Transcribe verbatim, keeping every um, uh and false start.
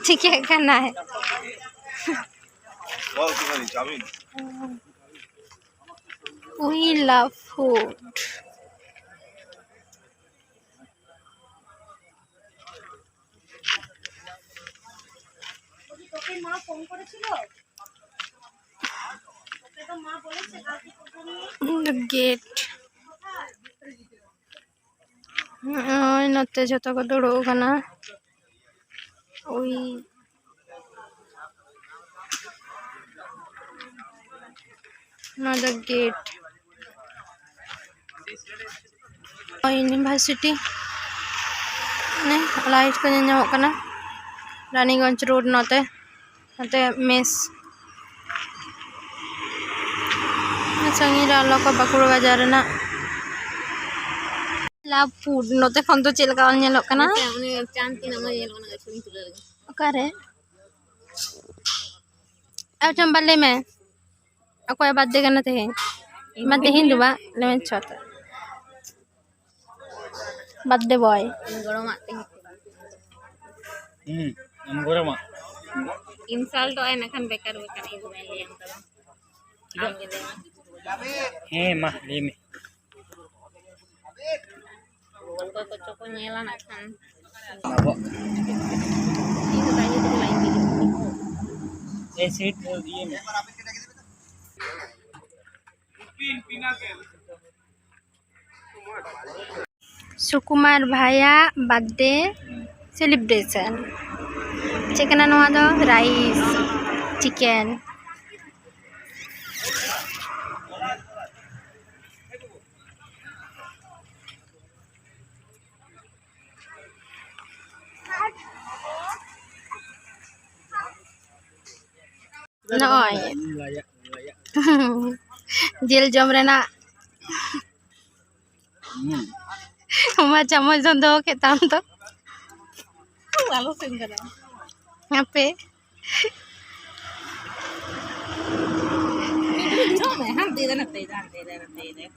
ᱪᱤᱠᱟᱹᱜ ᱠᱟᱱᱟᱭ? ᱵᱚᱞ ᱠᱤ ᱵᱷᱟᱹᱭ, chowmein? We love food. The gate. ᱱᱚᱜᱼᱚᱭ ᱱᱚᱛᱮ ᱡᱚᱛᱚ ᱠᱚ ᱫᱩᱲᱩᱵ ᱟᱠᱟᱱᱟ᱾ ᱳᱭ ᱱᱚᱣᱟ ᱫᱚ ᱜᱮᱴ᱾ ᱤᱭᱩᱱᱤᱵᱷᱟᱨᱥᱤᱴᱤ ᱢᱟᱱᱮ ᱞᱟᱭᱤᱴ ᱠᱚ ᱧᱮᱞ ᱧᱟᱢᱚᱜ ᱠᱟᱱᱟ, ᱨᱟᱱᱤᱜᱚᱸᱡᱽ ᱨᱳᱰ ᱱᱚᱛᱮ᱾ ᱱᱚᱛᱮ ᱢᱮᱥ᱾ ᱥᱟᱺᱜᱤᱧ ᱨᱮ ᱚᱞᱚᱜ ᱠᱚ ᱵᱟᱸᱠᱩᱲᱟ ᱵᱟᱡᱟᱨ ᱨᱮᱱᱟᱜ ᱞᱟᱵᱷ ᱯᱷᱩᱰ᱾ ᱱᱚᱛᱮ ᱠᱷᱚᱱ ᱫᱚ ᱪᱮᱫ ᱞᱮᱠᱟ ᱚᱞ ᱧᱮᱞᱚᱜ ᱠᱟᱱᱟ? ᱩᱱᱤ ᱪᱟᱸᱫ ᱛᱤᱱᱟᱹᱜ ᱢᱚᱡᱽ ᱧᱮᱞᱚᱜ ᱠᱟᱱᱟ, ᱜᱟᱹᱪᱷᱤ ᱛᱩᱞᱟᱹᱣ ᱨᱮ᱾ ᱚᱠᱟᱨᱮ? ᱟᱪᱪᱷᱟ, ᱵᱟ, ᱞᱟᱹᱭ ᱢᱮ, ᱚᱠᱚᱭᱟᱜ ᱵᱟᱨᱛᱷᱰᱮ ᱠᱟᱱᱟ ᱛᱮᱦᱮᱧ? ᱵᱟ, ᱛᱮᱦᱮᱧ ᱫᱚ ᱵᱟ, ᱞᱟᱹᱭ ᱢᱮ, ᱪᱷᱚ ᱛᱟᱹᱨᱤᱠᱷ᱾ ᱵᱟᱨᱛᱷᱰᱮ ᱵᱚᱭ᱾ ᱤᱧ ᱜᱚᱲᱚᱢᱟᱜ ᱛᱮᱦᱮᱧ᱾ ᱦᱩᱸ, ᱟᱢ ᱜᱚᱲᱚᱢᱟᱜ᱾ ᱤᱱᱥᱟᱞᱴᱚᱜ ᱟᱭ ᱱᱟᱠᱷᱟᱱ ᱵᱮᱠᱟᱨ ᱵᱮᱠᱟᱨ, ᱤᱧ ᱫᱚ ᱵᱟᱹᱧ ᱞᱟᱹᱭᱟᱢ ᱠᱟᱱᱟ᱾ ᱟᱢ ᱜᱮ ᱞᱟᱹᱭ ᱢᱮ᱾ ᱦᱮᱸ, ᱢᱟ, ᱞᱟᱹᱭ ᱢᱮ᱾ ᱚᱠᱚᱭ ᱠᱚᱪᱚ ᱠᱚ ᱧᱮᱞᱟ ᱱᱟᱜ ᱠᱷᱟᱱ᱾ ᱟᱵᱚ᱾ ᱤᱧ ᱫᱚ ᱵᱟᱹᱧ ᱤᱫᱤ ᱠᱚᱣᱟ, ᱤᱧ ᱜᱮ ᱤᱫᱤ ᱠᱚᱣᱟ᱾ ᱮᱭ ᱥᱤᱴ ᱤᱭᱟᱹ ᱢᱮ᱾ ᱥᱩᱠᱩᱢᱟᱨ ᱵᱷᱟᱭᱟ ᱵᱟᱨᱛᱷᱰᱮ ᱥᱮᱞᱤᱵᱨᱮᱥᱚᱱ᱾ ᱪᱮᱫ ᱠᱟᱱᱟ ᱱᱚᱣᱟ ᱫᱚ? Rice, chicken. ᱱᱚᱜᱼᱚᱭ ᱡᱤᱞ ᱡᱚᱢ ᱨᱮᱱᱟᱜ᱾ ᱢᱟ ᱪᱟᱢᱚᱪ ᱫᱚ ᱫᱚᱦᱚ ᱠᱮᱫ ᱛᱟᱢ ᱫᱚ᱾ ᱟᱞᱚ ᱥᱮᱱ ᱠᱟᱱᱟ᱾ ᱦᱟᱯᱮ᱾ ᱡᱚᱢ ᱢᱮ, ᱦᱟᱱᱛᱮ ᱫᱮ, ᱱᱟᱛᱮ ᱫᱮ, ᱦᱟᱱᱛᱮ ᱫᱮ, ᱱᱟᱛᱮ ᱫᱮ᱾